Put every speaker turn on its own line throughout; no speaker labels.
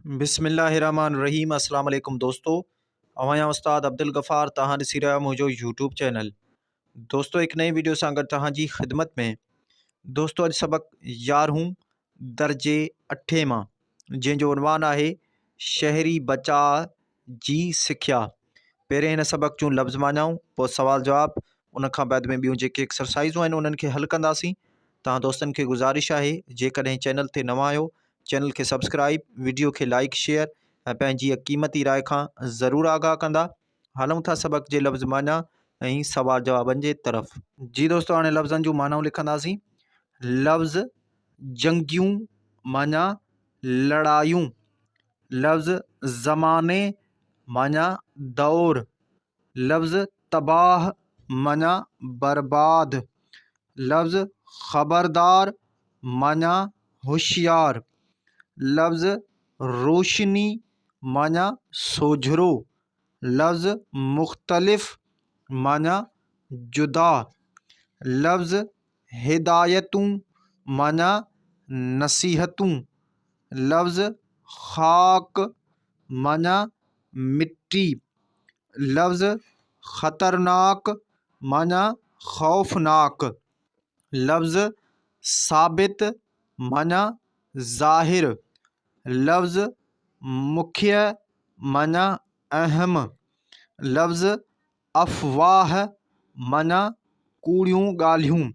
بسم الله الرحمن الرحيم السلام عليڪم دوستو اوهان جا استاد عبدالغفار توهان ڏسي رهيا آهيو منهنجو يوٽيوب چينل دوستو هڪ نئين ويڊيو سان گڏ توهان جي خدمت ۾ دوستو اڄ سبق يارهون درجي اٺين مان جنهن جو عنوان آهي شهري بچاء جي سکيا پهرين هن سبق جون لفظ معنائون پوء سوال جواب ان کان بعد ۾ ٻيون جيڪي ايڪسرسائزون آهن انهن کي حل ڪنداسين توهان دوستن کي گذارش آهي جيڪڏهن چينل تي نوان آهيو چينل کي سبسڪرائب ويڊيو کي لائڪ شيئر ۽ پنهنجي قيمتي راء کان ضرور آگاهه ڪندا هلون ٿا سبق جي لفظ معنيٰ ۽ سوال جوابن جي طرف. جي دوستو هاڻي لفظن جون معنائون لکنداسين لفظ جنگيون معنيٰ لڙايون لفظ زماني معنيٰ دور، لفظ تباهه معنيٰ برباد، لفظ خبردار معنيٰ هوشيار، لفظ روشني معنيٰ سوجهرو، لفظ مختلف معنيٰ جدا، لفظ هدايتون معنيٰ نصيحتون، لفظ خاڪ معنيٰ مٽي، لفظ خطرناڪ معنيٰ خوفناڪ، لفظ ثابت معنيٰ ظاهر، لفظ مکيه معنيٰ اهم، لفظ افواهه معنيٰ ڪوڙيون ڳالهيون،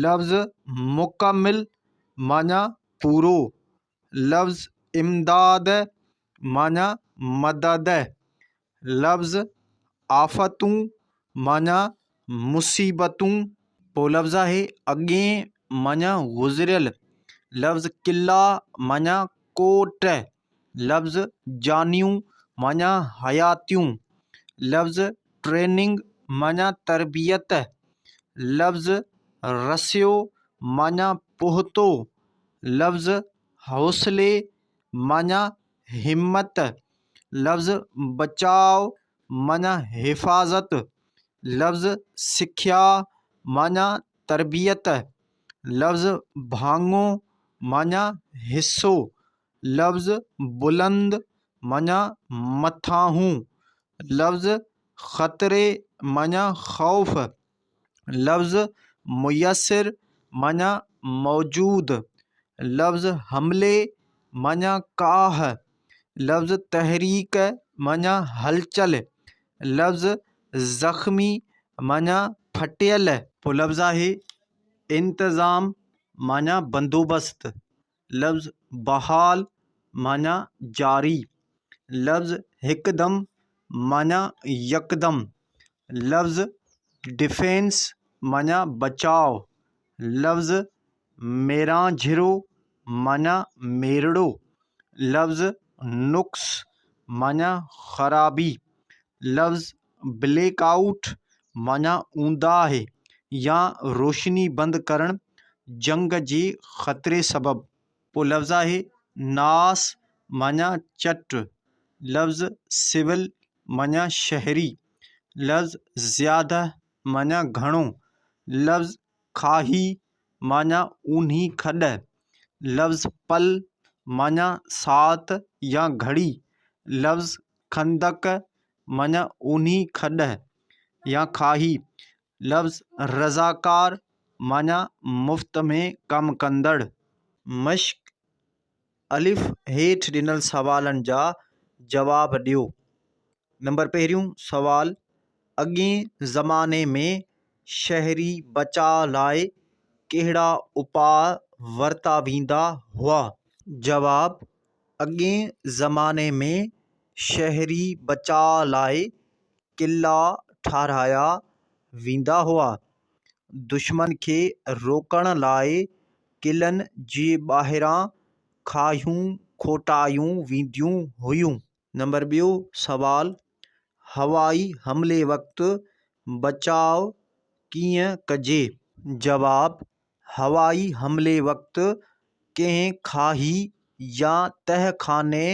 لفظ مڪمل معنيٰ پورو، لفظ امداد معنيٰ مدد، لفظ آفتون معنيٰ مصيبتون. پوء لفظ آهي اڳئين معنيٰ گذريل، لفظ قلعا معنيٰ ڪوٽ، لفظ جانيون معنيٰ حياتيون، لفظ ٽريننگ معنيٰ تربيت، لفظ رسيو معنيٰ پهتو، لفظ حوصلي معنيٰ همت، لفظ بچاء معنيٰ حفاظت، لفظ سکيا معنيٰ تربيت، لفظ ڀاڱو معنيٰ حصو، لفظ بلند معنيٰ مٿانهون، لفظ خطري معنيٰ خوف، لفظ ميسر معنيٰ موجود، لفظ حملي معنيٰ ڪاهه، لفظ تحريڪ معنيٰ هلچل، لفظ زخمي معنيٰ ڦٽيل. پوء لفظ آهي انتظام معنيٰ بندوبست، لفظ بحال معنيٰ جاري، لفظ هڪدم معنيٰ يڪدم، لفظ ڊفينس معنيٰ بچاء، لفظ ميرانجهڙو معنيٰ ميرڙو، لفظ نقص معنيٰ خرابي، لفظ بليڪ آئوٽ معنيٰ اونداهه يا روشني بند ڪرڻ جنگ جي خطري سبب. پوء لفظ آهي ناس معنيٰ چٽ، لفظ سول معنيٰ شهري، لفظ زياده معنيٰ گهڻو، لفظ کاهي معنيٰ اونهي کڏ، لفظ پل معنيٰ ساعت يا گهڙي، لفظ خندق معنيٰ اونهي کڏ يا کاهي، لفظ رضاڪار معنيٰ مفت ۾ ڪم ڪندڙ. مشق الف هيٺ ڏنل سوالن جا جواب ڏيو. نمبر پهريون سوال، اڳئين زماني ۾ شهري بچاء لاء ڪهڙا اپاء ورتا ويندا هئا؟ جواب، اڳئين زماني ۾ شهري بچاء لاء قلعا ٺاهرايا ويندا هئا. دشمن کي روڪڻ لاء قلعن جي ٻاهران کاهيون کوٽايون وينديون هيون. نمبر ٻيو سوال، هوائي حملي وقت بچاء ڪيئن ڪجي؟ جواب، هوائي حملي وقت ڪنهن کاهي يا تهه خاني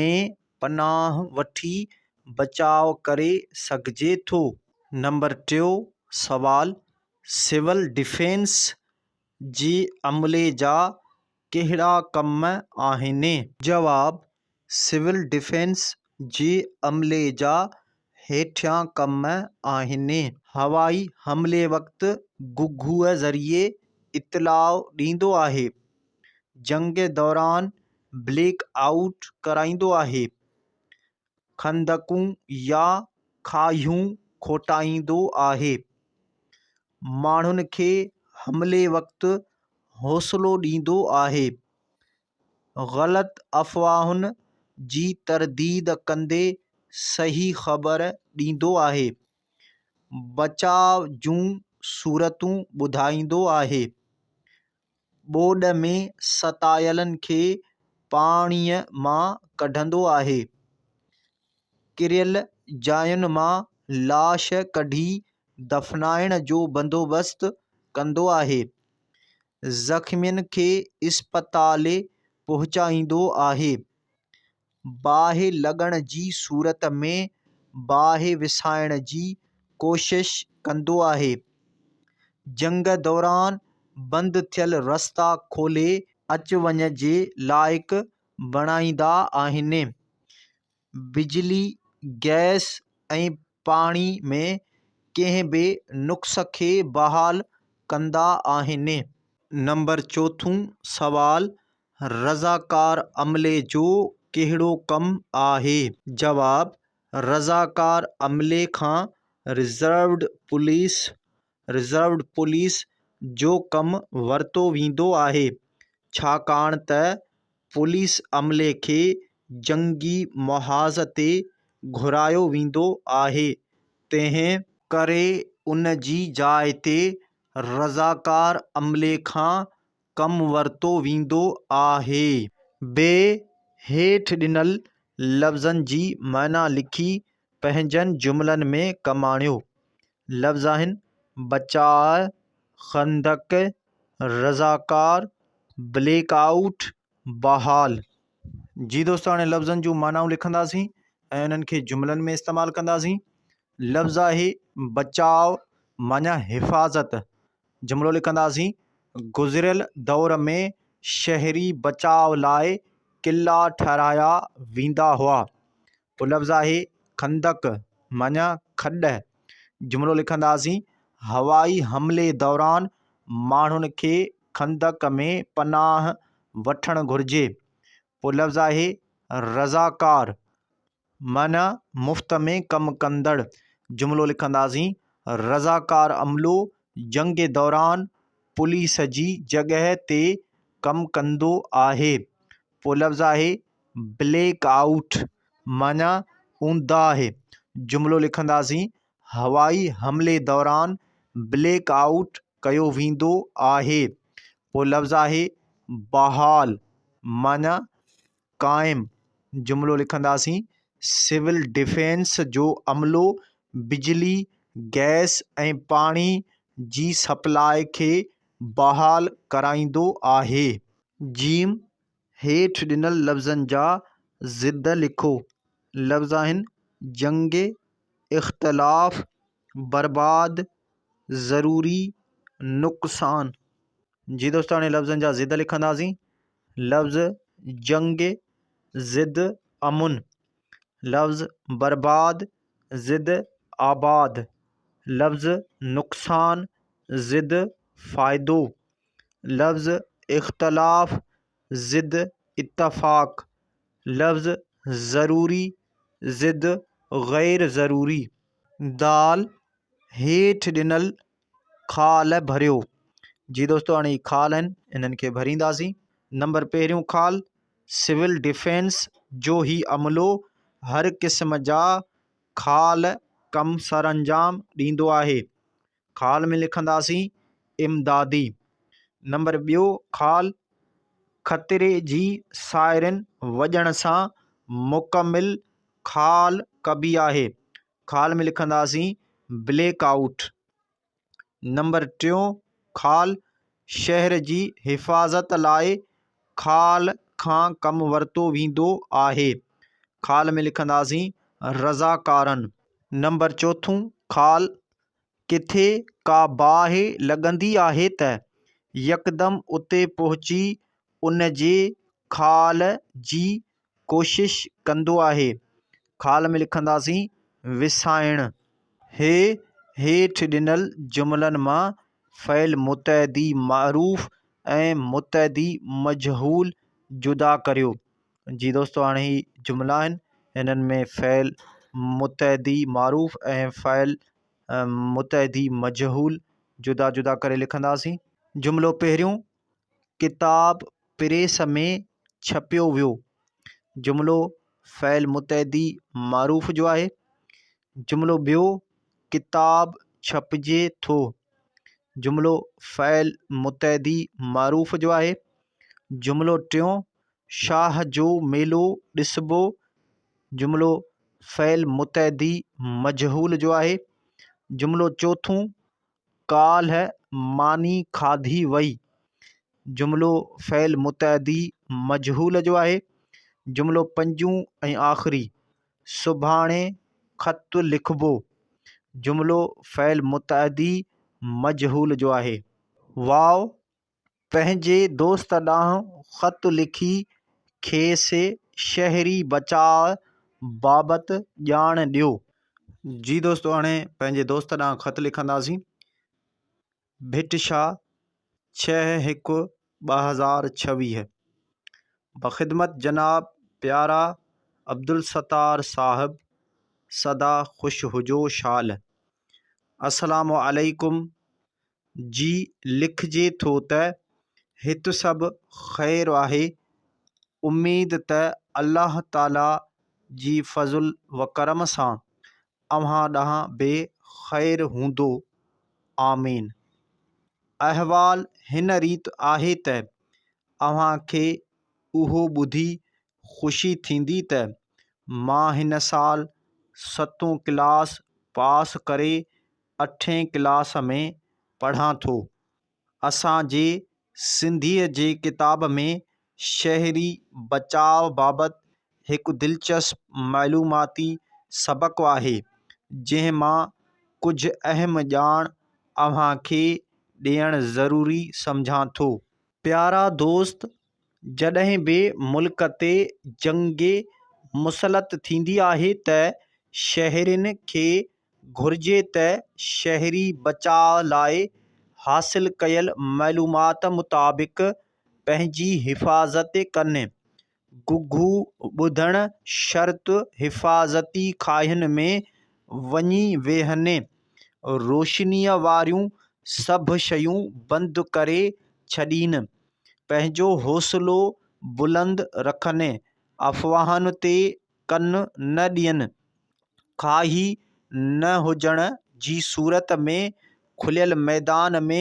۾ پناهه وٺي بچاء ڪري سگهجي ٿو. نمبر ٽيو سوال، سول ڊفينس جي عملي جا ڪهڙا ڪم آهن؟ جواب، سول ڊفينس جي عملي جا هيٺيان ڪم آهن. هوائي حملي وقت گهگهوء ذريعي اطلاع ڏيندو آهي. جنگ دوران بليڪ آئوٽ ڪرائيندو آهي. خندقون يا کاهيون کوٽائيندو آهي. ماڻهن کي حملي وقت حوصلو ڏيندو آهي. غلط افواهن جي ترديد ڪندي صحيح خبر ڏيندو آهي. بچاء جون صورتون ٻڌائيندو آهي. ٻوڏ ۾ ستايلن کي پاڻيء مان ڪڍندو آهي. ڪريل جاين مان لاش ڪڍي دفنائڻ جو بندوبست ڪندو آهي. زخمين کي اسپتال پهچائيندو آهي. باهه لڳڻ جي صورت ۾ باهه وسائڻ جي ڪوشش ڪندو آهي. جنگ دوران بند ٿيل رستا کولي اچ وڃ جي لائق بڻائيندا آهن. بجلي، گئس ۽ پاڻي ۾ ڪنهن به نقص کي بحال ڪندا آهن. نمبر چوٿون سوال رضاڪار عملي جو ڪهڙو ڪم آهي؟ جواب، رضاڪار عملي کان رزروڊ پوليس، Reserved Police، جو ڪم ورتو ويندو آهي، ڇاڪاڻ ته پوليس عملي کي جنگي محاذ تي گهرايو ويندو آهي، تنهن ڪري ان جي جاء تي رضاڪار عملي کان ڪم ورتو ويندو آهي. بي، هيٺ ڏنل لفظن جي معنيٰ لکي پنهنجن جملن ۾ ڪم آڻيو. لفظ آهن، بچاء، خندق، رضاڪار، بليڪ آئوٽ، بحال. جي دوستو هاڻي لفظن جون معنائون لکنداسين ۽ انهن کي جملن ۾ استعمال ڪنداسين. لفظ آهي بچاء معنيٰ حفاظت. جملو لکنداسين، گذريل دور ۾ شهري بچاء لاء قلعا ٺهرايا ويندا هئا. پوء لفظ آهي خندق معنيٰ کڏ. جملو لکنداسين، هوائي حملي دوران ماڻهن کي خندق ۾ پناهه وٺڻ گهرجي. پوء لفظ آهي رضاڪار معنيٰ مفت ۾ ڪم ڪندڙ. جملو لکنداسين، رضاڪار عملو جنگ دوران پوليس جي جڳهه تي ڪم ڪندو آهي. پوء لفظ آهي بليڪ آئوٽ معنيٰ اونداهه. جملو لکنداسين، هوائي حملي دوران بليڪ آئوٽ ڪيو ويندو آهي. پوء لفظ آهي بحال معنيٰ قائم جملو لکنداسين، سول ڊفينس جو عملو بجلي، گئس ۽ پاڻي جي سپلاء کي بحال ڪرائيندو آهي. جيم، هيٺ ڏنل لفظن جا ضد لکو. لفظ آهن، جنگ، اختلاف، برباد، ضروري، نقصان. جي دوستو هاڻي لفظن جا ضد لکنداسين. لفظ جنگ ضد امن، لفظ برباد ضد آباد، لفظ نقصان ضد فائدو، لفظ اختلاف ضد اتفاق، لفظ ضروري ضد غير ضروري. دال، هيٺ ڏنل خال ڀريو. جي دوستو هاڻي هي خال آهن انهن کي ڀرينداسين. نمبر پهريون خال سول ڊفينس جو هي عملو هر قسم جا خال ڪم سرانجام ڏيندو آهي. خال ۾ لکنداسين امدادي. نمبر ٻيو خال خطري جي سائرن وڄڻ سان مڪمل خال ڪبي آهي. خال ۾ لکنداسين بليڪ آئوٽ. نمبر ٽيون خال شهر جي حفاظت لاء خال کان ڪم ورتو ويندو آهي. خال ۾ لکنداسين رضاڪارن. نمبر چوٿون خال ڪٿي ڪا باهه لڳندي آهي ته يڪدم اتي پهچي ان جي خال جي ڪوشش ڪندو آهي. خال ۾ لکنداسين وسائڻ. هي هيٺ ڏنل جملن مان فعل متعدي معروف ۽ متعدي مجهول جدا ڪريو. جي دوستو هاڻي هي جملا آهن هنن ۾ فعل متعدي معروف ۽ فعل متعدي مجهول جدا جدا ڪري لکنداسين. جملو پهريون، ڪتاب پريس ۾ ڇپيو ويو. جملو فعل متعدي معروف جو آهي. جملو ٻيو، ڪتاب ڇپجي ٿو. جملو فعل متعدي معروف جو آهي. جملو ٽيون، شاهه جو ميلو ڏسبو. جملو فعل متعدي مجهول جو آهي. جملو چوٿون، ڪالهه ماني کاڌي وئي. جملو فعل متعدي مجهول جو آهي. جملو پنجون ۽ آخري، سڀاڻي خط لکبو. جملو فعل متعدي مجهول جو آهي. واء پنهنجي دوست ڏانهن خط لکي کيس شهري بچاء بابت ڄاڻ ڏيو. جي دوستو هاڻي پنهنجي دوست ڏانهن خط لکنداسين. ڀٽ شاهه ڇهه هڪ 2026 بخدمت جناب پيارا عبدالستار صاحب سدا خوش هجو شال. السلام عليڪم جي لکجي ٿو ته هت سڀ خير آهي، اميد ته الله تعاليٰ جي فضل و ڪرم سان اوهان ڏانهن به خير هوندو. آمين. احوال هن ريت آهي ته اوهان کي اهو ٻڌي خوشي ٿيندي ته مان هن سال ستون ڪلاس پاس ڪري اٺين ڪلاس ۾ پڙهان ٿو. اسان جي سنڌيء جي ڪتاب ۾ شهري بچاء بابت هڪ دلچسپ معلوماتي سبق آهي، جنهن مان ڪجهه اهم ڄاڻ اوهان کي ڏيڻ ضروري سمجهان ٿو. پيارا دوست، جڏهن به ملڪ تي جنگ مسلط ٿيندي آهي ته شهرين کي گهرجي ته شهري بچاء لاء حاصل ڪيل معلومات مطابق پنهنجي حفاظت ڪن. گگهو ٻڌڻ شرط حفاظتي کاهين ۾ وڃي ويهن. روشنيء واريون سڀ شيون بند ڪري ڇڏين. پنهنجو حوصلو بلند رکن. افواهن تي ڪن نه ڏين. کاهي نه هجڻ جي صورت ۾ کليل ميدان ۾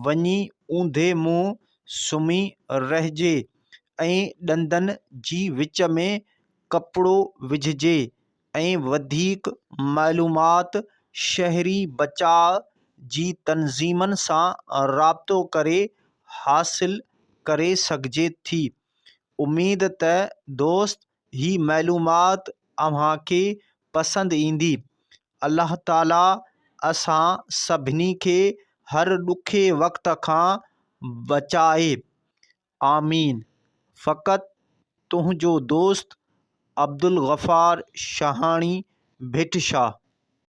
وڃي اونڌي منهن سمهي رهجي ۽ ڏندن جي وچ ۾ ڪپڙو وجهجي ۽ وڌيڪ معلومات شهري بچاء جي تنظيمن سان رابطو ڪري حاصل ڪري سگهجي ٿي. اميد ته دوست هي معلومات اوهان کي پسند ايندي. الله تعالي اسان سڀني کي هر ڏکي وقت کان بچائي. آمين. فقط تنهنجو دوست عبدالغفار شاهاڻي ڀٽ شاهه.